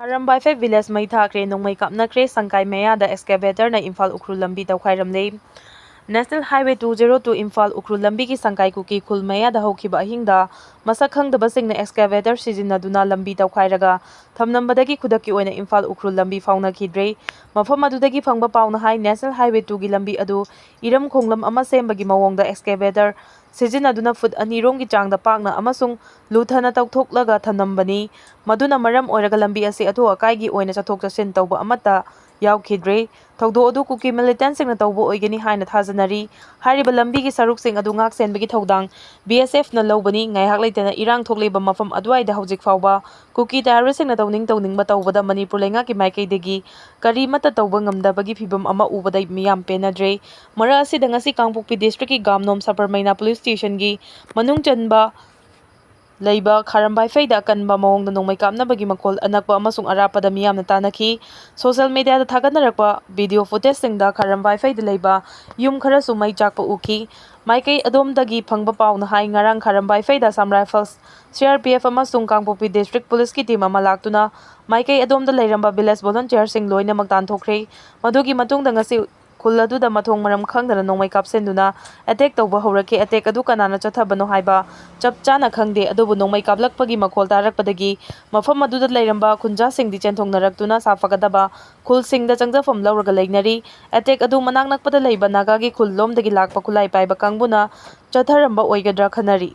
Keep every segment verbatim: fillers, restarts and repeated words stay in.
ꯈꯥꯔꯝꯕꯥꯏꯐꯩ village ꯃꯩ ꯊꯥꯈ꯭ꯔꯦ, ꯅꯣꯡꯃꯩ ꯀꯥꯞꯅꯈ꯭ꯔꯦ, ꯁꯪꯀꯥꯏ ꯃꯌꯥꯗ excavatorꯅ ꯏꯝꯐꯥꯜ ꯎꯈ꯭ꯔꯨꯜ ꯂꯝꯕꯤ ꯇꯧꯈꯥꯏꯔꯝꯂꯦ꯫ National Highway two zero two Imphal Ukhrul ꯂꯝꯕꯤꯒꯤ ꯁꯪꯀꯥꯏ ꯀꯨꯀꯤ ꯈꯨꯜ ꯃꯌꯥꯗ ꯍꯧꯈꯤꯕ ꯑꯍꯤꯡꯗ ꯃꯁꯛ ꯈꯪꯗꯕꯁꯤꯡꯅ excavator ꯁꯤꯖꯤꯟꯅꯗꯨꯅ ꯂꯝꯕꯤ ꯇꯧꯈꯥꯏꯔꯒ ꯊꯝꯂꯝꯕꯗꯒꯤ ꯈꯨꯗꯛꯀꯤ ꯑꯣꯏꯅ ꯏꯝꯐꯥꯜ ꯎꯈ꯭ꯔꯨꯜ ꯂꯝꯕꯤ ꯐꯥꯎꯅꯈꯤꯗ꯭ꯔꯦ꯫ ꯃꯐꯝ ꯑꯗꯨꯗꯒꯤ ꯐꯪꯕ ꯄꯥꯎꯅ ꯍꯥꯏ, National Highway twoꯒꯤ ꯂꯝꯕꯤ ꯑꯗꯨ ꯏꯔꯝ ꯈꯣꯡꯂꯝ ꯑꯃ ꯁꯦꯝꯕꯒꯤ ꯃꯑꯣꯡꯗ excavator ꯁꯤꯖꯤꯟꯅꯗꯨꯅ ꯐꯨꯠ ꯑꯅꯤ ꯔꯣꯝꯒꯤ ꯆꯥꯡꯗ ꯄꯥꯛꯅ ꯑꯃꯁꯨꯡ ꯂꯨꯊꯅ ꯇꯧꯊꯣꯛꯂꯒ ꯊꯝꯂꯝꯕꯅꯤ꯫ ꯃꯗꯨꯅ ꯃꯔꯝ ꯑꯣꯏꯔꯒ ꯂꯝꯕꯤ ꯑꯁꯤ ꯑꯊꯨ ꯑꯀꯥꯏꯒꯤ ꯑꯣꯏꯅ ꯆꯠꯊꯣꯛ ꯆꯠꯁꯤꯟ ꯇꯧꯕ ꯑꯃꯠꯇ ꯌꯥꯎꯈꯤꯗ꯭ꯔꯦ꯫ ꯊꯧꯗꯣꯛ ꯑꯗꯨ ꯀꯨꯀꯤ militantꯁꯤꯡꯅ ꯇꯧꯕ ꯑꯣꯏꯒꯅꯤ ꯍꯥꯏꯅ ꯊꯥꯖꯅꯔꯤ꯫ ꯍꯥꯏꯔꯤꯕ ꯂꯝꯕꯤꯒꯤ ꯁꯔꯨꯛꯁꯤꯡ ꯑꯗꯨ ꯉꯥꯛ ꯁꯦꯟꯕꯒꯤ ꯊꯧꯗꯥꯡ B S Fꯅ ꯂꯧꯕꯅꯤ꯫ ꯉꯥꯏꯍꯥꯛ ꯂꯩꯇꯅ ꯏꯔꯥꯡ ꯊꯣꯛꯂꯤꯕ ꯃꯐꯝ ꯑꯗꯨꯋꯥꯏꯗ ꯍꯧꯖꯤꯛ ꯐꯥꯎꯕ ꯀꯨꯀꯤ ꯇꯦꯔꯣꯔꯤꯁꯁꯤꯡꯅ ꯇꯧꯅꯤꯡ ꯇꯧꯅꯤꯡꯕ ꯇꯧꯕꯗ ꯃꯅꯤꯄꯨꯔ ꯂꯩꯉꯥꯛꯀꯤ ꯃꯥꯏꯀꯩꯗꯒꯤ ꯀꯔꯤꯃꯠꯇ ꯇꯧꯕ ꯉꯝꯗꯕꯒꯤ ꯐꯤꯚꯝ ꯑꯃ ꯎꯕꯗ ꯃꯤꯌꯥꯝ ꯄꯦꯟꯅꯗ꯭ꯔꯦ꯫ ꯃꯔꯛ ꯑꯁꯤꯗ ꯉꯁꯤ ꯀꯥꯡꯄꯣꯛꯄꯤ districtꯀꯤ ꯒꯥꯝꯅꯣꯝ ꯁꯕꯔꯃꯩꯅꯥ police stationꯒꯤ ꯃꯅꯨꯡ ꯆꯟꯕ ꯂꯩꯕ ꯈꯥꯔꯝꯕꯥꯏꯐꯩꯗ ꯑꯀꯟꯕ ꯃꯑꯣꯡꯗ ꯅꯣꯡꯃꯩ ꯀꯥꯞꯅꯕꯒꯤ ꯃꯈꯣꯜ ꯑꯅꯛꯄ ꯑꯃꯁꯨꯡ ꯑꯔꯥꯞꯄꯗ ꯃꯤꯌꯥꯝꯅ ꯇꯥꯅꯈꯤ꯫ Social mediaꯗ ꯊꯥꯒꯠꯅꯔꯛꯄ video footageꯁꯤꯡꯗ ꯈꯥꯔꯝꯕꯥꯏꯐꯩꯗ ꯂꯩꯕ ꯌꯨꯝ ꯈꯔꯁꯨ ꯃꯩ ꯆꯥꯛꯄ ꯎꯈꯤ꯫ ꯃꯥꯏꯀꯩ ꯑꯗꯣꯝꯗꯒꯤ ꯐꯪꯕ ꯄꯥꯎꯅ ꯍꯥꯏ, ꯉꯔꯥꯡ ꯈꯥꯔꯝꯕꯥꯏꯐꯩꯗ Assam Rifles, C R P F ꯑꯃꯁꯨꯡ ꯀꯥꯡꯄꯣꯛꯄꯤ district policeꯀꯤ team ꯑꯃ ꯂꯥꯛꯇꯨꯅ ꯃꯥꯏꯀꯩ ꯑꯗꯣꯝꯗ ꯂꯩꯔꯝꯕ village volunteerꯁꯤꯡ ꯂꯣꯏꯅꯃꯛ ꯇꯥꯟꯊꯣꯛꯈ꯭ꯔꯦ꯫ ꯃꯗꯨꯒꯤ ꯃꯇꯨꯡꯗ ꯉꯁꯤ ꯈꯨꯜ ꯑꯗꯨꯗ ꯃꯊꯣꯡ ꯃꯔꯝ ꯈꯪꯗꯅ ꯅꯣꯡꯃꯩ ꯀꯥꯞꯁꯤꯟꯗꯨꯅ attack ꯇꯧꯕ ꯍꯧꯔꯛꯈꯤ꯫ Attack ꯑꯗꯨ ꯀꯅꯥꯅ ꯆꯠꯊꯕꯅꯣ ꯍꯥꯏꯕ ꯆꯞ ꯆꯥꯅ ꯈꯪꯗꯦ, ꯑꯗꯨꯕꯨ ꯅꯣꯡꯃꯩ ꯀꯥꯞꯂꯛꯄꯒꯤ ꯃꯈꯣꯜ ꯇꯥꯔꯛꯄꯗꯒꯤ ꯃꯐꯝ ꯑꯗꯨꯗ ꯂꯩꯔꯝꯕ ꯈꯨꯟꯖꯥꯁꯤꯡꯗꯤ ꯆꯦꯟꯊꯣꯛꯅꯔꯛꯇꯨꯅ ꯁꯥꯐꯒꯗꯕ ꯈꯨꯜꯁꯤꯡꯗ ꯆꯪꯖꯐꯝ ꯂꯧꯔꯒ ꯂꯩꯅꯔꯤ꯫ Attack ꯑꯗꯨ ꯃꯅꯥꯛ ꯅꯛꯄꯗ ꯂꯩꯕ ꯅꯥꯒꯥꯒꯤ ꯈꯨꯜ ꯂꯣꯝꯗꯒꯤ ꯂꯥꯛꯄ ꯈꯨꯠꯂꯥꯏ ꯄꯥꯏꯕ ꯀꯥꯡꯕꯨꯅ ꯆꯠꯊꯔꯝꯕ ꯑꯣꯏꯒꯗ꯭ꯔꯥ ꯈꯟꯅꯔꯤ꯫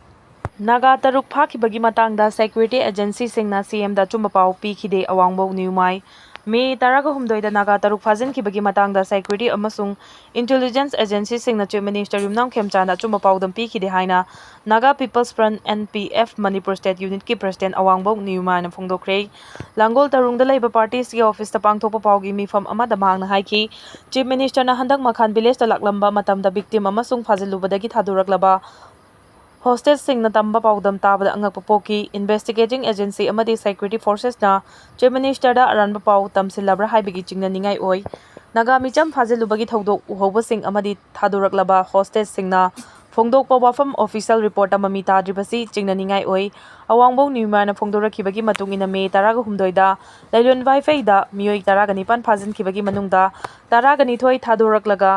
ꯅꯥꯒꯥ ꯇꯔꯨꯛ ꯐꯥꯈꯤꯕꯒꯤ ꯃꯇꯥꯡꯗ security agencyꯁꯤꯡꯅ C Mꯗ ꯑꯆꯨꯝꯕ ꯄꯥꯎ ꯄꯤꯈꯤꯗꯦ꯫ ꯑꯋꯥꯡꯕꯧ ꯅ꯭ꯌꯨꯃꯥꯏ꯫ May ꯇꯔꯥꯒ ꯍꯨꯝꯗꯣꯏꯗ ꯅꯥꯒꯥ ꯇꯔꯨꯛ ꯐꯥꯖꯤꯟꯈꯤꯕꯒꯤ ꯃꯇꯥꯡꯗ security ꯑꯃꯁꯨꯡ intelligence agencyꯁꯤꯡꯅ Chief Minister ꯌꯨꯝꯅꯥꯝ ꯈꯦꯝꯆꯥꯟꯗ ꯑꯆꯨꯝꯕ ꯄꯥꯎꯗꯝ ꯄꯤꯈꯤꯗꯦ ꯍꯥꯏꯅ Naga People's Front, N P F, Manipur state unitꯀꯤ president ꯑꯋꯥꯡꯕꯧ ꯅ꯭ꯌꯨꯃꯥꯏꯅ ꯐꯣꯡꯗꯣꯛꯈ꯭ꯔꯦ꯫ ꯂꯥꯡꯒꯣꯜ ꯇꯔꯨꯡꯗ ꯂꯩꯕ partyꯁꯤꯒꯤ officeꯇ ꯄꯥꯡꯊꯣꯛꯄ ꯄꯥꯎꯒꯤ ꯃꯤꯐꯝ ꯑꯃꯗ ꯃꯍꯥꯛꯅ ꯍꯥꯏꯈꯤ, Chief Ministerꯅ ꯍꯟꯗꯛ ꯃꯈꯥꯟ villageꯇ ꯂꯥꯛꯂꯝꯕ ꯃꯇꯝꯗ victim ꯑꯃꯁꯨꯡ ꯐꯥꯖꯤꯜꯂꯨꯕꯗꯒꯤ ꯊꯥꯗꯣꯔꯛꯂꯕ hostageꯁꯤꯡꯅ ꯇꯝꯕ ꯄꯥꯎꯗꯝ ꯇꯥꯕꯗ ꯑꯉꯛꯄ ꯄꯣꯛꯈꯤ꯫ Investigating agency ꯑꯃꯗꯤ security forcesꯅ Chief Ministerꯗ ꯑꯔꯥꯟꯕ ꯄꯥꯎ ꯇꯝꯁꯤꯜꯂꯕ꯭ꯔꯥ ꯍꯥꯏꯕꯒꯤ ꯆꯤꯡꯅꯅꯤꯡꯉꯥꯏ ꯑꯣꯏ꯫ ꯅꯥꯒꯥ ꯃꯤꯆꯝ ꯐꯥꯖꯤꯜꯂꯨꯕꯒꯤ ꯊꯧꯗꯣꯛ ꯎꯍꯧꯕꯁꯤꯡ ꯑꯃꯗꯤ ꯊꯥꯗꯣꯔꯛꯂꯕ hostageꯁꯤꯡꯅ ꯐꯣꯡꯗꯣꯛꯄ ꯋꯥꯐꯝ ꯑꯣꯐꯤꯁꯤꯌꯦꯜ ꯔꯤꯄꯣꯔꯠꯇ ꯃꯃꯤ ꯇꯥꯗ꯭ꯔꯤꯕꯁꯤ ꯆꯤꯡꯅꯅꯤꯡꯉꯥꯏ ꯑꯣꯏ꯫ ꯑꯋꯥꯡꯕꯧ ꯅ꯭ꯌꯨꯃꯥꯔꯅ ꯐꯣꯡꯗꯣꯔꯛꯈꯤꯕꯒꯤ ꯃꯇꯨꯡ ꯏꯟꯅ ꯃꯦ ꯇꯔꯥꯒ ꯍꯨꯝꯗꯣꯏꯗ ꯂꯩꯂꯣꯟ ꯋꯥꯏꯐꯩꯗ ꯃꯤꯑꯣꯏ ꯇꯔꯥꯒ ꯅꯤꯄꯥꯟ ꯐꯥꯖꯤꯟꯈꯤꯕꯒꯤ ꯃꯅꯨꯡꯗ ꯇꯔꯥꯒ ꯅꯤꯊꯣꯏ ꯊꯥꯗꯣꯔꯛꯂꯒ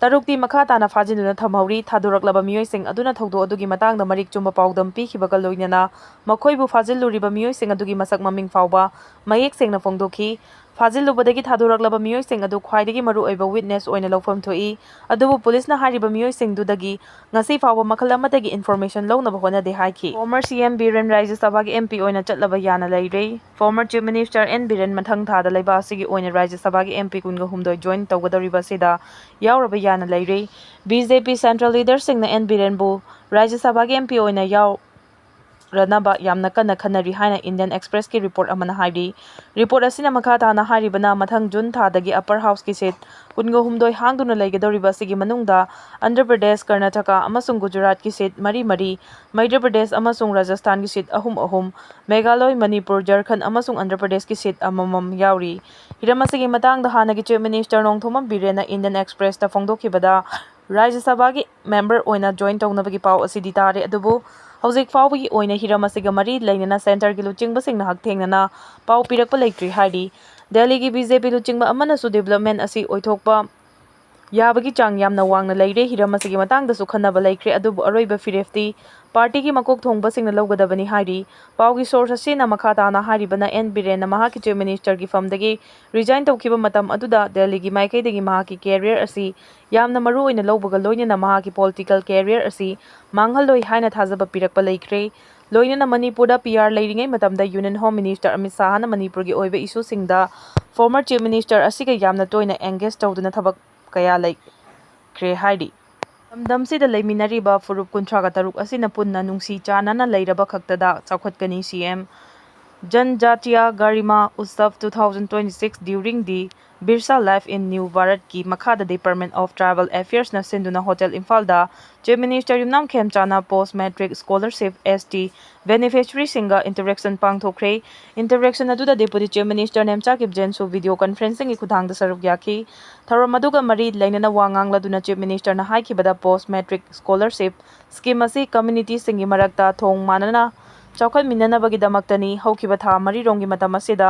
ꯇꯔꯨꯛꯇꯤ ꯃꯈꯥ ꯇꯥꯅ ꯐꯥꯖꯤꯟꯗꯨꯅ ꯊꯝꯍꯧꯔꯤ꯫ ꯊꯥꯗꯣꯔꯛꯂꯕ ꯃꯤꯑꯣꯏꯁꯤꯡ ꯑꯗꯨꯅ ꯊꯧꯗꯣꯛ ꯑꯗꯨꯒꯤ ꯃꯇꯥꯡꯗ ꯃꯔꯤꯛ ꯆꯨꯝꯕ ꯄꯥꯎꯗꯝ ꯄꯤꯈꯤꯕꯒ ꯂꯣꯏꯅꯅ ꯃꯈꯣꯏꯕꯨ ꯐꯥꯖꯤꯜꯂꯨꯔꯤꯕ ꯃꯤꯑꯣꯏꯁꯤꯡ ꯑꯗꯨꯒꯤ ꯃꯁꯛ ꯃꯃꯤꯡ ꯐꯥꯎꯕ ꯃꯌꯦꯛ ꯁꯦꯡꯅ ꯐꯣꯡꯗꯣꯛꯈꯤ꯫ ꯐꯥꯖꯤꯜꯂꯨꯕꯗꯒꯤ ꯊꯥꯗꯣꯔꯛꯂꯕ ꯃꯤꯑꯣꯏꯁꯤꯡ ꯑꯗꯨ ꯈ꯭ꯋꯥꯏꯗꯒꯤ ꯃꯔꯨ ꯑꯣꯏꯕ ꯋꯤꯠꯅꯦꯁ ꯑꯣꯏꯅ ꯂꯧꯐꯝ ꯊꯣꯛꯏ꯫ ꯑꯗꯨꯕꯨ ꯄꯨꯂꯤꯁꯅ ꯍꯥꯏꯔꯤꯕ ꯃꯤꯑꯣꯏꯁꯤꯡꯗꯨꯗꯒꯤ ꯉꯁꯤ ꯐꯥꯎꯕ ꯃꯈꯜ ꯑꯃꯠꯇꯒꯤ ꯏꯟꯐꯣꯔꯃꯦꯁꯟ ꯂꯧꯅꯕ ꯍꯣꯠꯅꯗꯦ ꯍꯥꯏꯈꯤ꯫ ꯐꯣꯔꯃꯔ ꯁꯤ ꯑꯦꯝ ꯕꯤꯔꯦꯟ ꯔꯥꯖ꯭ꯌ ꯁꯚꯥꯒꯤ ꯑꯦꯝ ꯄꯤ ꯑꯣꯏꯅ ꯆꯠꯂꯕ ꯌꯥꯅ ꯂꯩꯔꯦ꯫ Former chief minister N Biren ꯃꯊꯪ ꯊꯥꯗ ꯂꯩꯕꯥꯛ ꯑꯁꯤꯒꯤ ꯑꯣꯏꯅ ꯔꯥꯖ꯭ꯌ ꯁꯚꯥꯒꯤ ꯑꯦꯝ ꯄꯤ ꯀꯨꯟꯒ ꯍꯨꯝꯗꯣꯏ ꯖꯣꯏꯟ ꯇꯧꯒꯗꯧꯔꯤꯕ ꯑꯁꯤꯗ ꯌꯥꯎꯔꯕ ꯌꯥꯅ ꯂꯩꯔꯦ꯫ ꯕꯤ ꯖꯦ ꯄꯤ ꯁꯦꯟꯇ꯭ꯔꯦꯜ ꯂꯤꯗꯔꯁꯤꯡꯅ ꯑꯦꯟ ꯕꯤꯔꯦꯟꯕꯨ ꯔꯥꯖ꯭ꯌ ꯁꯚꯥꯒꯤ ꯑꯦꯝ ꯄꯤ ꯑꯣꯏꯅ ꯌꯥꯎ ꯔꯅꯕ ꯌꯥꯝꯅ ꯀꯟꯅ ꯈꯟꯅꯔꯤ ꯍꯥꯏꯅ ꯏꯟꯗꯤꯌꯟ ꯑꯦꯛꯁꯄ꯭ꯔꯦꯁꯀꯤ ꯔꯤꯄꯣꯔꯠ ꯑꯃꯅ ꯍꯥꯏꯔꯤ꯫ ꯔꯤꯄꯣꯔꯠ ꯑꯁꯤꯅ ꯃꯈꯥ ꯇꯥꯅ ꯍꯥꯏꯔꯤꯕꯅ, ꯃꯊꯪ ꯖꯨꯟ ꯊꯥꯗꯒꯤ ꯑꯄꯔ ꯍꯥꯎꯁꯀꯤ ꯁꯤꯠ ꯀꯨꯟꯒ ꯍꯨꯝꯗꯣꯏ ꯍꯥꯡꯗꯨꯅ ꯂꯩꯒꯗꯧꯔꯤꯕ ꯑꯁꯤꯒꯤ ꯃꯅꯨꯡꯗ ꯑꯟꯙ꯭ꯔ ꯄ꯭ꯔꯗꯦꯁ, ꯀꯔꯅꯥꯇꯀꯥ ꯑꯃꯁꯨꯡ ꯒꯨꯖꯔꯥꯠꯀꯤ ꯁꯤꯠ ꯃꯔꯤ ꯃꯔꯤ, ꯃꯙ꯭ꯌ ꯄ꯭ꯔꯗꯦꯁ ꯑꯃꯁꯨꯡ ꯔꯥꯖꯁꯊꯥꯟꯒꯤ ꯁꯤꯠ ꯑꯍꯨꯝ ꯑꯍꯨꯝ, ꯃꯦꯘꯥꯂꯣꯏ, ꯃꯅꯤꯄꯨꯔ, ꯖꯔꯈꯟ ꯑꯃꯁꯨꯡ ꯑꯟꯙ꯭ꯔ ꯄ꯭ꯔꯗꯦꯁꯀꯤ ꯁꯤꯠ ꯑꯃꯃꯝ ꯌꯥꯎꯔꯤ꯫ ꯍꯤꯔꯝ ꯑꯁꯤꯒꯤ ꯃꯇꯥꯡꯗ ꯍꯥꯟꯅꯒꯤ ꯆꯤꯐ ꯃꯤꯅꯤꯁꯇꯔ ꯅꯣꯡꯊꯣꯝꯕꯝ ꯕꯤꯔꯦꯟꯅ ꯏꯟꯗꯤꯌꯟ ꯑꯦꯛꯁꯄ꯭ꯔꯦꯁꯇ ꯐꯣꯡꯗꯣꯛꯈꯤꯕꯗ, ꯔꯥꯖ꯭ꯌ ꯁꯚꯥꯒꯤ ꯃꯦꯝꯕꯔ ꯑꯣꯏꯅ ꯖꯣꯏꯟ ꯇꯧꯅꯕꯒꯤ ꯄꯥꯎ ꯑꯁꯤꯗꯤ ꯇꯥꯔꯦ, ꯑꯗꯨꯕꯨ ꯍꯧꯖꯤꯛ ꯐꯥꯎꯕꯒꯤ ꯑꯣꯏꯅ ꯍꯤꯔꯝ ꯑꯁꯤꯒ ꯃꯔꯤ ꯂꯩꯅꯅ ꯁꯦꯟꯇꯔꯒꯤ ꯂꯨꯆꯤꯡꯕꯁꯤꯡꯅ ꯍꯛꯊꯦꯡꯅꯅ ꯄꯥꯎ ꯄꯤꯔꯛꯄ ꯂꯩꯇ꯭ꯔꯤ ꯍꯥꯏꯔꯤ꯫ ꯗꯦꯜꯂꯤꯒꯤ ꯕꯤ ꯖꯦ ꯄꯤ ꯂꯨꯆꯤꯡꯕ ꯑꯃꯅꯁꯨ ꯗꯤꯕꯦꯂꯞꯃꯦꯟ ꯑꯁꯤ ꯑꯣꯏꯊꯣꯛꯄ ꯌꯥꯕꯒꯤ ꯆꯥꯡ ꯌꯥꯝꯅ ꯋꯥꯡꯅ ꯂꯩꯔꯦ꯫ ꯍꯤꯔꯝ ꯑꯁꯤꯒꯤ ꯃꯇꯥꯡꯗꯁꯨ ꯈꯟꯅꯕ ꯂꯩꯈ꯭ꯔꯦ, ꯑꯗꯨꯕꯨ ꯑꯔꯣꯏꯕ ꯐꯤꯔꯦꯞꯇꯤ ꯄꯥꯔꯇꯤꯒꯤ ꯃꯀꯣꯛ ꯊꯣꯡꯕꯁꯤꯡꯅ ꯂꯧꯒꯗꯕꯅꯤ ꯍꯥꯏꯔꯤ꯫ ꯄꯥꯎꯒꯤ ꯁꯣꯔꯁ ꯑꯁꯤꯅ ꯃꯈꯥ ꯇꯥꯅ ꯍꯥꯏꯔꯤꯕꯅ, ꯑꯦꯟ ꯕꯤꯔꯦꯟꯅ ꯃꯍꯥꯛꯀꯤ ꯆꯤꯐ ꯃꯤꯅꯤꯁꯇꯔꯒꯤ ꯐꯝꯗꯒꯤ ꯔꯤꯖꯥꯏꯟ ꯇꯧꯈꯤꯕ ꯃꯇꯝ ꯑꯗꯨꯗ ꯗꯦꯜꯂꯤꯒꯤ ꯃꯥꯏꯀꯩꯗꯒꯤ ꯃꯍꯥꯛꯀꯤ ꯀꯦꯔꯤꯌꯔ ꯑꯁꯤ ꯌꯥꯝꯅ ꯃꯔꯨ ꯑꯣꯏꯅ ꯂꯧꯕꯒ ꯂꯣꯏꯅꯅ ꯃꯍꯥꯛꯀꯤ ꯄꯣꯂꯤꯇꯤꯀꯦꯜ ꯀꯦꯔꯤꯌꯔ ꯑꯁꯤ ꯃꯥꯡꯍꯜꯂꯣꯏ ꯍꯥꯏꯅ ꯊꯥꯖꯕ ꯄꯤꯔꯛꯄ ꯂꯩꯈ꯭ꯔꯦ꯫ ꯂꯣꯏꯅꯅ ꯃꯅꯤꯄꯨꯔꯗ ꯄꯤ ꯑꯥꯔ ꯂꯩꯔꯤꯉꯩ ꯃꯇꯝꯗ ꯌꯨꯅꯤꯌꯟ ꯍꯣꯝ ꯃꯤꯅꯤꯁꯇꯔ ꯑꯃꯤꯠ ꯁꯥꯍꯅ ꯃꯅꯤꯄꯨꯔꯒꯤ ꯑꯣꯏꯕ ꯏꯁꯨꯁꯤꯡꯗ ꯐꯣꯔꯃꯔ ꯆꯤꯐ ꯃꯤꯅꯤꯁꯇꯔ ꯑꯁꯤꯒ ꯌꯥꯝꯅ ꯇꯣꯏꯅ ꯑꯦꯡꯒꯦꯖ ꯇꯧꯗꯨꯅ ꯊꯕꯛ ꯀꯌꯥ ꯂꯩꯈ꯭ꯔꯦ ꯍꯥꯏꯔꯤ꯫ ꯂꯝꯗꯝꯁꯤꯗ ꯂꯩꯃꯤꯟꯅꯔꯤꯕ ꯐꯨꯔꯨꯞ ꯀꯨꯟꯊ꯭ꯔꯥꯒ ꯇꯔꯨꯛ ꯑꯁꯤꯅ ꯄꯨꯟꯅ ꯅꯨꯡꯁꯤ ꯆꯥꯟꯅꯅ ꯂꯩꯔꯕ ꯈꯛꯇꯗ ꯆꯥꯎꯈꯠꯀꯅꯤ, ꯁꯤ M Janjatiya Garima Utsav two thousand twenty-six during the Birsa Life in New Bharat ꯀꯤ ꯃꯈꯥꯗ Department of Tribal Affairs ꯅ ꯁꯤꯟꯗꯨꯅ Hotel ꯏꯝꯐꯥꯜꯗ Chief Minister ꯌꯨꯝꯅꯥꯝ ꯈꯦꯝꯆꯥꯅ Post Matric Scholarship S T beneficiary ꯁꯤꯡꯒ interaction ꯄꯥꯡꯊꯣꯛꯈ꯭ꯔꯦ꯫ Interaction ꯑꯗꯨꯗ Deputy Chief Minister Nemcha ꯀꯤꯞꯖꯦꯟꯁꯨ video conferencing ꯒꯤ ꯈꯨꯠꯊꯥꯡꯗ ꯁꯔꯨꯛ ꯌꯥꯈꯤ꯫ ꯊꯧꯔꯝ ꯑꯗꯨꯒ ꯃꯔꯤ ꯂꯩꯅꯅ ꯋꯥ ꯉꯥꯡꯂꯗꯨꯅ Chief Minister ꯅ ꯍꯥꯏꯈꯤꯕꯗ Post Matric Scholarship scheme ꯑꯁꯤ community ꯁꯤꯡꯒꯤ ꯃꯔꯛꯇ ꯊꯣꯡ ꯃꯥꯟꯅꯅ ꯆꯥꯎꯈꯠꯃꯤꯟꯅꯅꯕꯒꯤꯗꯃꯛꯇꯅꯤ꯫ ꯍꯧꯈꯤꯕ ꯊꯥ ꯃꯔꯤ ꯔꯣꯝꯒꯤ ꯃꯇꯝ ꯑꯁꯤꯗ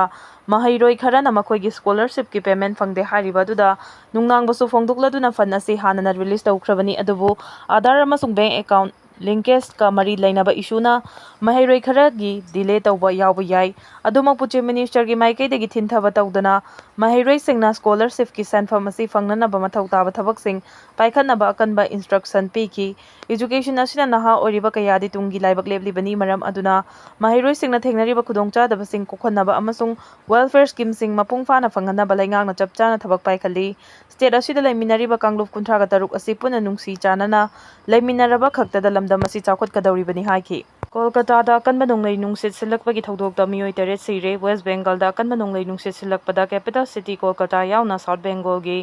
ꯃꯍꯩꯔꯣꯏ ꯈꯔꯅ ꯃꯈꯣꯏꯒꯤ scholarship ꯀꯤ payment ꯐꯪꯗꯦ ꯍꯥꯏꯔꯤꯕ ꯑꯗꯨꯗ ꯅꯨꯡꯅꯥꯡꯕꯁꯨ ꯐꯣꯡꯗꯣꯛꯂꯗꯨꯅ fund ꯑꯁꯤ ꯍꯥꯟꯅꯅ release ꯇꯧꯈ꯭ꯔꯕꯅꯤ, ꯑꯗꯨꯕꯨ Aadhaar ꯑꯃꯁꯨꯡ bank account linkage ꯀ ꯃꯔꯤ ꯂꯩꯅꯕ issue ꯅ ꯃꯍꯩꯔꯣꯏ ꯈꯔꯒꯤ delay ꯇꯧꯕ ꯌꯥꯎꯕ ꯌꯥꯏ꯫ ꯑꯗꯨꯃꯛꯄꯨ Chief Minister ꯒꯤ ꯃꯥꯏꯀꯩꯗꯒꯤ ꯊꯤꯟꯊꯕ ꯇꯧꯗꯅ ꯃꯍꯩꯔꯣꯏꯁꯤꯡꯅ scholarship ꯀꯤ ꯁꯦꯟꯐꯝ ꯑꯁꯤ ꯐꯪꯅꯅꯕ ꯃꯊꯧ ꯇꯥꯕ ꯊꯕꯛꯁꯤꯡ ꯄꯥꯏꯈꯠꯅꯕ ꯑꯀꯟꯕ instruction ꯄꯤꯈꯤ꯫ Education ꯑꯁꯤꯅ ꯅꯍꯥ ꯑꯣꯏꯔꯤꯕ ꯀꯌꯥꯗꯤ ꯇꯨꯡꯒꯤ ꯂꯥꯏꯕꯛ ꯂꯦꯞꯂꯤꯕꯅꯤ, ꯃꯔꯝ ꯑꯗꯨꯅ ꯃꯍꯩꯔꯣꯏꯁꯤꯡꯅ ꯊꯦꯡꯅꯔꯤꯕ ꯈꯨꯗꯣꯡꯆꯥꯗꯕꯁꯤꯡ ꯀꯣꯛꯍꯟꯅꯕ ꯑꯃꯁꯨꯡ welfare scheme ꯁꯤꯡ ꯃꯄꯨꯡ ꯐꯥꯅ ꯐꯪꯍꯟꯅꯕ ꯂꯩꯉꯥꯛꯅ ꯆꯞ ꯆꯥꯅ ꯊꯕꯛ ꯄꯥꯏꯈꯠꯂꯤ꯫ State ꯑꯁꯤꯗ ꯂꯩꯃꯤꯟꯅꯔꯤꯕ ꯀꯥꯡꯂꯨꯞ ꯀꯨꯟꯊ꯭ꯔꯥꯒ ꯇꯔꯨꯛ ꯑꯁꯤ ꯄꯨꯟꯅ ꯅꯨꯡꯁꯤ ꯆꯥꯟꯅꯅ ꯂꯩꯃꯤꯟꯅꯔꯕ ꯈꯛꯇꯗ ꯂꯝꯗꯝ ꯑꯁꯤ ꯆꯥꯎꯈꯠꯀꯗꯧꯔꯤꯕꯅꯤ ꯍꯥꯏꯈꯤ꯫ ꯀꯣꯜꯀꯇꯥꯗ ꯑꯀꯟꯕ ꯅꯣꯡꯂꯩ ꯅꯨꯡꯁꯤꯠ ꯁꯤꯜꯂꯛꯄꯒꯤ ꯊꯧꯗꯣꯛꯇ ꯃꯤꯑꯣꯏ ꯇꯔꯦꯠ ꯁꯤꯔꯦ꯫ West Bengal ꯗ ꯑꯀꯟꯕ ꯅꯣꯡꯂꯩ ꯅꯨꯡꯁꯤꯠ ꯁꯤꯜꯂꯛꯄꯗ capital city ꯀꯣꯜꯀꯇꯥ ꯌꯥꯎꯅ South Bengal ꯒꯤ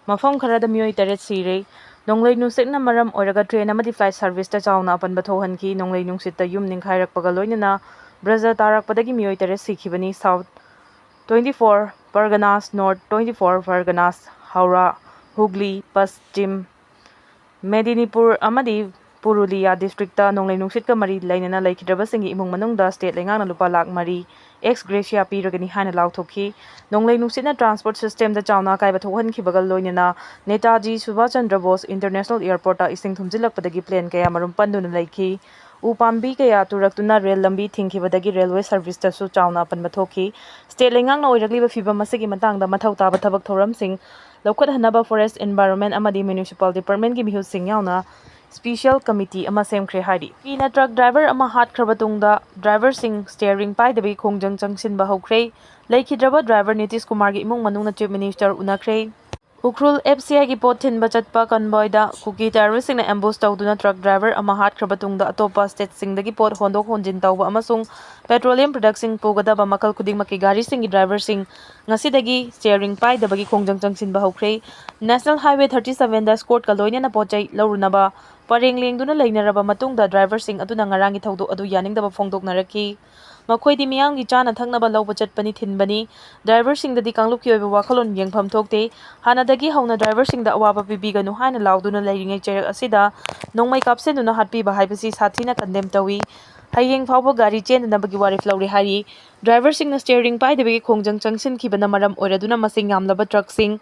ꯃꯐꯝ ꯈꯔꯗ ꯃꯤꯑꯣꯏ ꯇꯔꯦꯠ ꯁꯤꯔꯦ꯫ ꯅꯣꯡꯂꯩ ꯅꯨꯡꯁꯤꯠꯅ ꯃꯔꯝ ꯑꯣꯏꯔꯒ train ꯑꯃꯗꯤ flight service ꯇ ꯆꯥꯎꯅ ꯑꯄꯟꯕ ꯊꯣꯛꯍꯟꯈꯤ꯫ ꯅꯣꯡꯂꯩ ꯅꯨꯡꯁꯤꯠꯇ ꯌꯨꯝ ꯅꯤꯡꯈꯥꯏꯔꯛꯄꯒ ꯂꯣꯏꯅꯅ ꯕ꯭ꯔꯖ ꯇꯥꯔꯛꯄꯗꯒꯤ ꯃꯤꯑꯣꯏ ꯇꯔꯦꯠ ꯁꯤꯈꯤꯕꯅꯤ꯫ South twenty four Parganas, North twenty four Parganas, ꯍꯧꯔꯥ, ꯍꯨꯒ꯭ꯂꯤ, ꯄꯁꯆꯤꯝ ꯃꯦꯗꯤꯅꯤꯄꯨꯔ ꯑꯃꯗꯤ ꯄꯨꯔꯨꯂꯤꯌꯥ district ꯇ ꯅꯣꯡꯂꯩ ꯅꯨꯡꯁꯤꯠꯀ ꯃꯔꯤ ꯂꯩꯅꯅ ꯂꯩꯈꯤꯗ꯭ꯔꯕꯁꯤꯡꯒꯤ ꯏꯃꯨꯡ ꯃꯅꯨꯡꯗ state ꯂꯩꯉꯥꯛꯅ ꯂꯨꯄꯥ ꯂꯥꯈ ꯃꯔꯤ ex gratia ꯄꯤꯔꯒꯅꯤ ꯍꯥꯏꯅ ꯂꯥꯎꯊꯣꯛꯈꯤ꯫ ꯅꯣꯡꯂꯩ ꯅꯨꯡꯁꯤꯠꯅ transport system ꯗ ꯆꯥꯎꯅ ꯑꯀꯥꯏꯕ ꯊꯣꯛꯍꯟꯈꯤꯕꯒ ꯂꯣꯏꯅꯅ ꯅꯦꯇꯥꯖꯤ ꯁꯨꯚꯥꯁ ꯆꯟꯗ꯭ꯔ ꯕꯣꯁ International Airport ꯇ ꯏꯁꯤꯡ ꯊꯨꯝꯖꯤꯜꯂꯛꯄꯗꯒꯤ plane ꯀꯌꯥꯃꯔꯨꯝ ꯄꯟꯗꯨꯅ ꯂꯩꯈꯤ꯫ ꯎ ꯄꯥꯝꯕꯤ ꯀꯌꯥ ꯇꯨꯔꯛꯇꯨꯅ rail ꯂꯝꯕꯤ ꯊꯤꯡꯈꯤꯕꯗꯒꯤ railway service ꯇꯁꯨ ꯆꯥꯎꯅ ꯑꯄꯟꯕ ꯊꯣꯛꯈꯤ꯫ State ꯂꯩꯉꯥꯛꯅ ꯑꯣꯏꯔꯛꯂꯤꯕ ꯐꯤꯚꯝ ꯑꯁꯤꯒꯤ ꯃꯇꯥꯡꯗ ꯃꯊꯧ ꯇꯥꯕ ꯊꯕꯛ ꯊꯧꯔꯝꯁꯤꯡ ꯂꯧꯈꯠꯍꯟꯅꯕ Forest, Environment ꯑꯃꯗꯤ Municipal Department ꯀꯤ ꯃꯤꯍꯨꯠꯁꯤꯡ ꯌꯥꯎꯅ special committee ꯑꯃ ꯁꯦꯝꯈ꯭ꯔꯦ ꯍꯥꯏꯔꯤ꯫ ꯀꯤꯅ truck driver ꯑꯃ ꯍꯥꯠꯈ꯭ꯔꯕ ꯇꯨꯡꯗ driver ꯁꯤꯡ steering ꯄꯥꯏꯗꯕꯤ ꯈꯣꯡꯖꯪ ꯆꯪꯁꯤꯟꯕ ꯍꯧꯈ꯭ꯔꯦ꯫ ꯂꯩꯈꯤꯗ꯭ꯔꯕ driver ꯅꯤꯇꯤꯁ ꯀꯨꯃꯥꯔꯒꯤ ꯏꯃꯨꯡ ꯃꯅꯨꯡꯅ Chief Minister ꯎꯅꯈ꯭ꯔꯦ꯫ Ukhrul F C I ꯒꯤ ꯄꯣꯠ ꯊꯤꯟꯕ ꯆꯠꯄ convoy ꯗ ꯀꯨꯀꯤ terrorist ꯁꯤꯡꯅ ambush ꯇꯧꯗꯨꯅ truck driver ꯑꯃ ꯍꯥꯠꯈ꯭ꯔꯕ ꯇꯨꯡꯗ, ꯑꯇꯣꯞꯄ state ꯁꯤꯡꯗꯒꯤ ꯄꯣꯠ ꯍꯣꯟꯗꯣꯛ ꯍꯣꯟꯖꯤꯟ ꯇꯧꯕ ꯑꯃꯁꯨꯡ petroleum product ꯁꯤꯡ ꯄꯨꯒꯗꯕ ꯃꯈꯜ ꯈꯨꯗꯤꯡꯃꯛꯀꯤ ꯒꯥꯔꯤꯁꯤꯡꯒꯤ driver ꯁꯤꯡ ꯉꯁꯤꯗꯒꯤ steering ꯄꯥꯏꯗꯕꯒꯤ ꯈꯣꯡꯖꯪ ꯆꯪꯁꯤꯟꯕ ꯍꯧꯈ꯭ꯔꯦ꯫ National Highway thirty seven ꯗ escort ꯀ ꯂꯣꯏꯅꯅ ꯄꯣꯠ ꯆꯩ ꯂꯧꯔꯨꯅꯕ ꯄꯔꯦꯡ ꯂꯦꯡꯗꯨꯅ ꯂꯩꯅꯔꯕ ꯃꯇꯨꯡꯗ, driver ꯁꯤꯡ ꯑꯗꯨꯅ ꯉꯔꯥꯡꯒꯤ ꯊꯧꯗꯣꯛ ꯑꯗꯨ ꯌꯥꯅꯤꯡꯗꯕ ꯐꯣꯡꯗꯣꯛꯅꯔꯛꯈꯤ꯫ ꯃꯈꯣꯏꯗꯤ ꯃꯤꯌꯥꯝꯒꯤ ꯆꯥꯅ ꯊꯛꯅꯕ ꯂꯧꯕ ꯆꯠꯄꯅꯤ ꯊꯤꯟꯕꯅꯤ꯫ Driver ꯁꯤꯡꯗꯗꯤ ꯀꯥꯡꯂꯨꯞꯀꯤ ꯑꯣꯏꯕ ꯋꯥꯈꯜꯂꯣꯟ ꯌꯦꯡꯐꯝ ꯊꯣꯛꯇꯦ꯫ ꯍꯥꯟꯅꯗꯒꯤ ꯍꯧꯅ driver ꯁꯤꯡꯗ ꯑꯋꯥꯕ ꯄꯤꯕꯤꯒꯅꯨ ꯍꯥꯏꯅ ꯂꯥꯎꯗꯨꯅ ꯂꯩꯔꯤꯉꯩ ꯆꯩꯔꯛ ꯑꯁꯤꯗ ꯅꯣꯡꯃꯩ ꯀꯥꯞꯁꯤꯟꯗꯨꯅ ꯍꯥꯠꯄꯤꯕ ꯍꯥꯏꯕꯁꯤ ꯁꯥꯊꯤꯅ condemn ꯇꯧꯏ꯫ ꯍꯌꯦꯡ ꯐꯥꯎꯕ ꯒꯥꯔꯤ ꯆꯦꯟꯗꯅꯕꯒꯤ ꯋꯥꯔꯦꯞ ꯂꯧꯔꯦ ꯍꯥꯏꯔꯤ꯫ Driver ꯁꯤꯡꯅ steering ꯄꯥꯏꯗꯕꯒꯤ ꯈꯣꯡꯖꯪ ꯆꯪꯁꯤꯟꯈꯤꯕꯅ ꯃꯔꯝ ꯑꯣꯏꯔꯗꯨꯅ ꯃꯁꯤꯡ ꯌꯥꯝꯂꯕ truck ꯁꯤꯡ,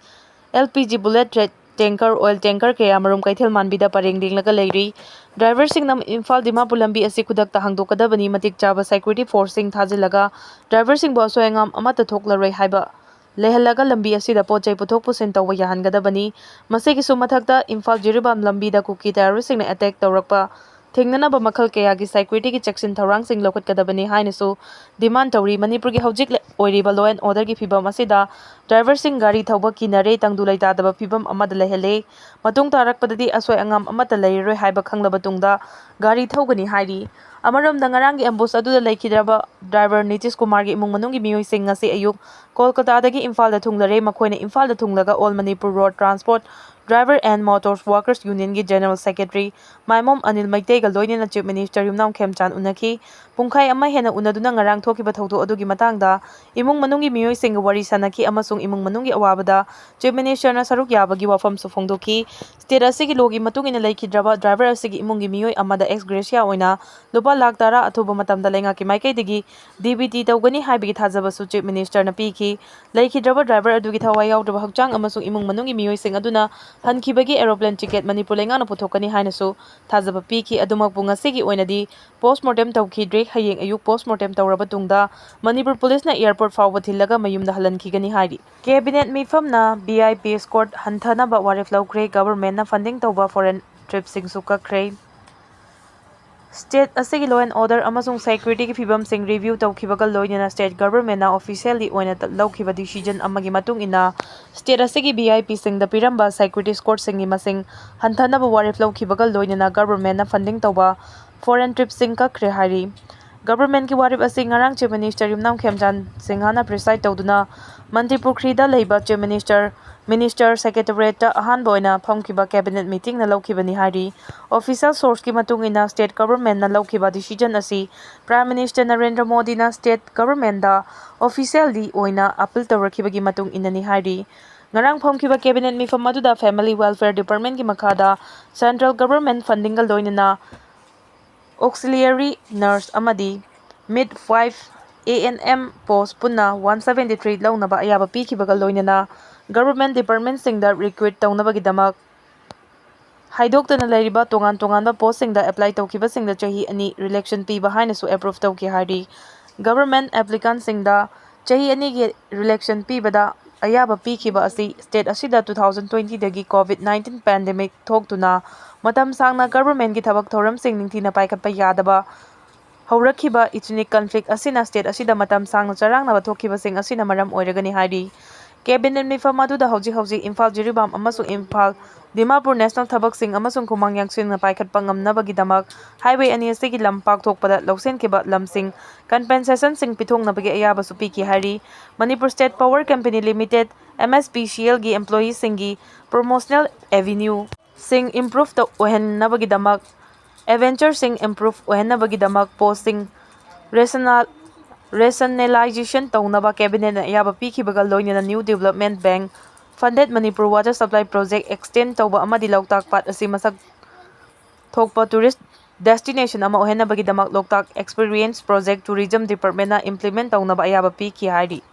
L P G bullet tra-, tanker, oil tanker ꯀꯌꯥꯃꯔꯨꯝ ꯀꯩꯊꯦꯜ ꯃꯥꯟꯕꯤꯗ ꯄꯔꯦꯡ ꯂꯦꯡꯂꯒ ꯂꯩꯔꯤ꯫ Driver ꯁꯤꯡꯅ ꯏꯝꯐꯥꯜ ꯗꯤꯃꯥꯄꯨꯔ ꯂꯝꯕꯤ ꯑꯁꯤ ꯈꯨꯗꯛꯇ ꯍꯥꯡꯗꯣꯛꯀꯗꯕꯅꯤ, ꯃꯇꯤꯛ ꯆꯥꯕ security force ꯁꯤꯡ ꯊꯥꯖꯤꯜꯂꯒ driver ꯁꯤꯡꯕꯨ ꯑꯁꯣꯏ ꯑꯉꯥꯝ ꯑꯃꯠꯇ ꯊꯣꯛꯂꯔꯣꯏ ꯍꯥꯏꯕ ꯂꯩꯍꯜꯂꯒ ꯂꯝꯕꯤ ꯑꯁꯤꯗ ꯄꯣꯠ ꯆꯩ ꯄꯨꯊꯣꯛ ꯄꯨꯁꯤꯟ ꯇꯧꯕ ꯌꯥꯍꯟꯒꯗꯕꯅꯤ꯫ ꯃꯁꯤꯒꯤꯁꯨ ꯃꯊꯛꯇ ꯏꯝꯐꯥꯜ ꯖꯤꯔꯤꯕꯥꯝ ꯂꯝꯕꯤꯗ ꯀꯨꯀꯤ terrorist ꯁꯤꯡꯅ attack ꯇꯧꯔꯛꯄ ꯊꯤꯡꯅꯅꯕ ꯃꯈꯜ ꯀꯌꯥꯒꯤ security ꯒꯤ ꯆꯦꯛꯁꯤꯟ ꯊꯧꯔꯥꯡꯁꯤꯡ ꯂꯧꯈꯠꯀꯗꯕꯅꯤ ꯍꯥꯏꯅꯁꯨ demand ꯇꯧꯔꯤ꯫ ꯃꯅꯤꯄꯨꯔꯒꯤ ꯍꯧꯖꯤꯛ ꯂꯩ-, ꯑꯣꯏꯔꯤꯕ law and order ꯒꯤ ꯐꯤꯕꯝ ꯑꯁꯤꯗ driver ꯁꯤꯡ ꯒꯥꯔꯤ ꯊꯧꯕ ꯀꯤꯅꯔꯦ, ꯇꯪꯗꯨ ꯂꯩꯇꯥꯗꯕ ꯐꯤꯕꯝ ꯑꯃꯗ ꯂꯩꯍꯜꯂꯦ꯫ ꯃꯇꯨꯡ ꯇꯥꯔꯛꯄꯗꯗꯤ ꯑꯁꯣꯏ ꯑꯉꯥꯝ ꯑꯃꯠꯇ ꯂꯩꯔꯔꯣꯏ ꯍꯥꯏꯕ ꯈꯪꯂꯕ ꯇꯨꯡꯗ ꯒꯥꯔꯤ ꯊꯧꯒꯅꯤ ꯍꯥꯏꯔꯤ꯫ ꯑꯃꯔꯣꯝꯗ, ꯉꯔꯥꯡꯒꯤ ambush ꯑꯗꯨꯗ ꯂꯩꯈꯤꯗ꯭ꯔꯕ driver ꯅꯤꯇꯤꯁ ꯀꯨꯃꯥꯔꯒꯤ ꯏꯃꯨꯡ ꯃꯅꯨꯡꯒꯤ ꯃꯤꯑꯣꯏꯁꯤꯡ ꯉꯁꯤ ꯑꯌꯨꯛ ꯀꯣꯜꯀꯇꯥꯗꯒꯤ ꯏꯝꯐꯥꯜꯗ ꯊꯨꯡꯂꯔꯦ꯫ ꯃꯈꯣꯏꯅ ꯏꯝꯐꯥꯜꯗ ꯊꯨꯡꯂꯒ All Manipur Road Transport Driver and Motors Workers Union ꯒꯤ General Secretary ꯃꯥꯏꯃꯣꯝ ꯑꯅꯤꯜ ꯃꯩꯇꯩꯒ ꯂꯣꯏꯅꯅ Chief Minister ꯌꯨꯝꯅꯥꯝ ꯈꯦꯝꯆꯥꯟ ꯎꯅꯈꯤ꯫ ꯄꯨꯡꯈꯥꯏ ꯑꯃ ꯍꯦꯟꯅ ꯎꯅꯗꯨꯅ ꯉꯔꯥꯡ ꯊꯣꯛꯈꯤꯕ ꯊꯧꯗꯣꯛ ꯑꯗꯨꯒꯤ ꯃꯇꯥꯡꯗ ꯏꯃꯨꯡ ꯃꯅꯨꯡꯒꯤ ꯃꯤꯑꯣꯏꯁꯤꯡꯒ ꯋꯥꯔꯤ ꯁꯥꯅꯈꯤ ꯑꯃꯁꯨꯡ ꯏꯃꯨꯡ ꯃꯅꯨꯡꯒꯤ ꯑꯋꯥꯕꯗ Chief Minister ꯅ ꯁꯔꯨꯛ ꯌꯥꯕꯒꯤ ꯋꯥꯐꯝꯁꯨ ꯐꯣꯡꯗꯣꯛꯈꯤ꯫ State ꯑꯁꯤꯒꯤ law ꯒꯤ ꯃꯇꯨꯡ ꯏꯟꯅ ꯂꯩꯈꯤꯗ꯭ꯔꯕ driver ꯑꯁꯤꯒꯤ ꯏꯃꯨꯡꯒꯤ ꯃꯤꯑꯣꯏ ꯑꯃꯗ ex gratia ꯑꯣꯏꯅ ꯂꯨꯄꯥ ꯂꯥꯈ ꯇꯔꯥ ꯑꯊꯨꯕ ꯃꯇꯝꯗ ꯂꯩꯉꯥꯛꯀꯤ ꯃꯥꯏꯀꯩꯗꯒꯤ D B T ꯇꯧꯒꯅꯤ ꯍꯥꯏꯕꯒꯤ ꯊꯥꯖꯕꯁꯨ Chief Minister ꯅ ꯄꯤꯈꯤ꯫ ꯂꯩꯈꯤꯗ꯭ꯔꯕ driver ꯑꯗꯨꯒꯤ ꯊꯋꯥꯏ ꯌꯥꯎꯗ꯭ꯔꯕ ꯍꯛꯆꯥꯡ ꯑꯃꯁꯨꯡ ꯏꯃꯨꯡ ꯃꯅꯨꯡꯒꯤ ꯃꯤꯑꯣꯏꯁꯤꯡ ꯑꯗꯨꯅ ꯍꯟꯈꯤꯕꯒꯤ aeroplane ticket ꯃꯅꯤꯄꯨꯔ ꯂꯩꯉꯥꯛꯅ ꯄꯨꯊꯣꯛꯀꯅꯤ ꯍꯥꯏꯅꯁꯨ ꯊꯥꯖꯕ ꯄꯤꯈꯤ꯫ ꯑꯗꯨꯃꯛꯄꯨ ꯉꯁꯤꯒꯤ ꯑꯣꯏꯅꯗꯤ post mortem ꯇꯧꯈꯤꯗ꯭ꯔꯤ꯫ ꯍꯌꯦꯡ ꯑꯌꯨꯛ post mortem ꯇꯧꯔꯕ ꯇꯨꯡꯗ ꯃꯅꯤꯄꯨꯔ ꯄꯨꯂꯤꯁꯅ airport ꯐꯥꯎꯕ ꯊꯤꯜꯂꯒ ꯃꯌꯨꯝꯗ ꯍꯜꯍꯟꯈꯤꯒꯅꯤ ꯍꯥꯏꯔꯤ꯫ Cabinet ꯃꯤꯐꯝꯅ V I P escort ꯍꯟꯊꯅꯕ ꯋꯥꯔꯦꯞ ꯂꯧꯈ꯭ꯔꯦ꯫ Government ꯅ funding ꯇꯧꯕ foreign trip ꯁꯤꯡꯁꯨ ꯀꯛꯈ꯭ꯔꯦ꯫ State ꯑꯁꯤꯒꯤ law and order ꯑꯃꯁꯨꯡ securityꯒꯤ ꯐꯤꯕꯝꯁꯤꯡ review ꯇꯧꯈꯤꯕꯒ ꯂꯣꯏꯅꯅ state governmentꯅ officially ꯑꯣꯏꯅ ꯂꯧꯈꯤꯕ decision ꯑꯃꯒꯤ ꯃꯇꯨꯡ ꯏꯟꯅ state ꯑꯁꯤꯒꯤ VIPꯁꯤꯡꯗ ꯄꯤꯔꯝꯕ security escortꯁꯤꯡꯒꯤ ꯃꯁꯤꯡ ꯍꯟꯊꯅꯕ ꯋꯥꯔꯦꯞ ꯂꯧꯈꯤꯕꯒ ꯂꯣꯏꯅꯅ governmentꯅ funding ꯇꯧꯕ foreign tripꯁꯤꯡ ꯀꯛꯈ꯭ꯔꯦ ꯍꯥꯏꯔꯤ꯫ Governmentꯀꯤ ꯋꯥꯔꯦꯞ ꯑꯁꯤ ꯉꯔꯥꯡ Chief Minister ꯌꯨꯝꯅꯥꯝ ꯈꯦꯝꯆꯥꯟ ꯁꯤꯡꯍꯅ preside ꯇꯧꯗꯨꯅ ꯃꯟꯇ꯭ꯔꯤ ꯄꯨꯈ꯭ꯔꯤꯗ ꯂꯩꯕ Chief Minister, Minister Secretariatꯇ ꯑꯍꯥꯟꯕ ꯑꯣꯏꯅ ꯐꯝꯈꯤꯕ cabinet meetingꯅ ꯂꯧꯈꯤꯕꯅꯤ ꯍꯥꯏꯔꯤ꯫ Official sourceꯀꯤ ꯃꯇꯨꯡ ꯏꯟꯅ state governmentꯅ ꯂꯧꯈꯤꯕ decision ꯑꯁꯤ Prime Minister ꯅꯔꯦꯟꯗ꯭ꯔ ꯃꯣꯗꯤꯅ state governmentꯗ officially ꯑꯣꯏꯅ appeal ꯇꯧꯔꯛꯈꯤꯕꯒꯤ ꯃꯇꯨꯡ ꯏꯟꯅꯅꯤ ꯍꯥꯏꯔꯤ꯫ ꯉꯔꯥꯡ ꯐꯝꯈꯤꯕ cabinet ꯃꯤꯐꯝ ꯑꯗꯨꯗ Family Welfare Departmentꯀꯤ ꯃꯈꯥꯗ central government fundingꯒ ꯂꯣꯏꯅꯅ auxiliary nurse ꯑꯃꯗꯤ midwife, ANM post ꯄꯨꯟꯅ one seventy three ꯂꯧꯅꯕ ꯑꯌꯥꯕ ꯄꯤꯈꯤꯕꯒ ꯂꯣꯏꯅꯅ government departmentꯁꯤꯡꯗ recruit ꯇꯧꯅꯕꯒꯤꯗꯃꯛ ꯍꯥꯏꯗꯣꯛꯇꯅ ꯂꯩꯔꯤꯕ ꯇꯣꯉꯥꯟ ꯇꯣꯉꯥꯟꯕ postꯁꯤꯡꯗ apply ꯇꯧꯈꯤꯕꯁꯤꯡꯗ ꯆꯍꯤ ꯑꯅꯤ relaxation ꯄꯤꯕ ꯍꯥꯏꯅꯁꯨ approve ꯇꯧꯈꯤ ꯍꯥꯏꯔꯤ꯫ Government applicantꯁꯤꯡꯗ ꯆꯍꯤ ꯑꯅꯤꯒꯤ relaxation ꯄꯤꯕꯗ ꯑꯌꯥꯕ ꯄꯤꯈꯤꯕ ꯑꯁꯤ state ꯑꯁꯤꯗ two thousand twentyꯗꯒꯤ COVID nineteen pandemic ꯊꯣꯛꯇꯨꯅ ꯃꯇꯝ ꯁꯥꯡꯅ governmentꯀꯤ ꯊꯕꯛ ꯊꯧꯔꯝꯁꯤꯡ ꯅꯤꯡꯊꯤꯅ ꯄꯥꯏꯈꯠꯄ ꯌꯥꯗꯕ ꯍꯧꯔꯛꯈꯤꯕ ethnic conflict ꯑꯁꯤꯅ state ꯑꯁꯤꯗ ꯃꯇꯝ ꯁꯥꯡꯅ ꯆꯔꯥꯡꯅꯕ ꯊꯣꯛꯈꯤꯕꯁꯤꯡ ꯑꯁꯤꯅ ꯃꯔꯝ ꯑꯣꯏꯔꯒꯅꯤ ꯍꯥꯏꯔꯤ꯫ Cabinet ꯃꯤꯐꯝ ꯑꯗꯨꯗ ꯍꯧꯖꯤꯛ ꯍꯧꯖꯤꯛ ꯏꯝꯐꯥꯜ, ꯖꯤꯔꯤꯕꯥꯝ ꯑꯃꯁꯨꯡ ꯏꯝꯐꯥꯜ, ꯗꯤꯃꯥꯄꯨꯔ national ꯊꯕꯛꯁꯤꯡ ꯑꯃꯁꯨꯡ ꯈꯨꯃꯥꯡ ꯌꯥꯡꯁꯤꯟꯅ ꯄꯥꯏꯈꯠꯄ ꯉꯝꯅꯕꯒꯤꯗꯃꯛ highway ꯑꯅꯤ ꯑꯁꯤꯒꯤ ꯂꯝ ꯄꯥꯛꯊꯣꯛꯄꯗ ꯂꯧꯁꯤꯟꯈꯤꯕ ꯂꯝꯁꯤꯡ compensationꯁꯤꯡ ꯄꯤꯊꯣꯛꯅꯕꯒꯤ ꯑꯌꯥꯕꯁꯨ ꯄꯤꯈꯤ ꯍꯥꯏꯔꯤ꯫ Manipur State Power Company Limited, MSPCLꯒꯤ employeeꯁꯤꯡꯒꯤ promotional avenue ꯁꯤꯡ improve ꯇꯧ-, ꯑꯣꯏꯍꯟꯅꯕꯒꯤꯗꯃꯛ, adventureꯁꯤꯡ improve ꯑꯣꯏꯍꯟꯅꯕꯒꯤꯗꯃꯛ postꯁꯤꯡ rational-, rationalization ꯇꯧꯅꯕ cabinetꯅ ꯑꯌꯥꯕ ꯄꯤꯈꯤꯕꯒ ꯂꯣꯏꯅꯅ New Development Bank funded Manipur Water Supply Project extend ꯇꯧꯕ ꯑꯃꯗꯤ ꯂꯣꯛꯇꯥꯛ ꯄꯥꯠ ꯑꯁꯤ ꯃꯁꯛ ꯊꯣꯛꯄ tourist destination ꯑꯃ ꯑꯣꯏꯍꯟꯅꯕꯒꯤꯗꯃꯛ ꯂꯣꯛꯇꯥꯛ Experience Project Tourism Departmentꯅ implement ꯇꯧꯅꯕ ꯑꯌꯥꯕ ꯄꯤꯈꯤ ꯍꯥꯏꯔꯤ꯫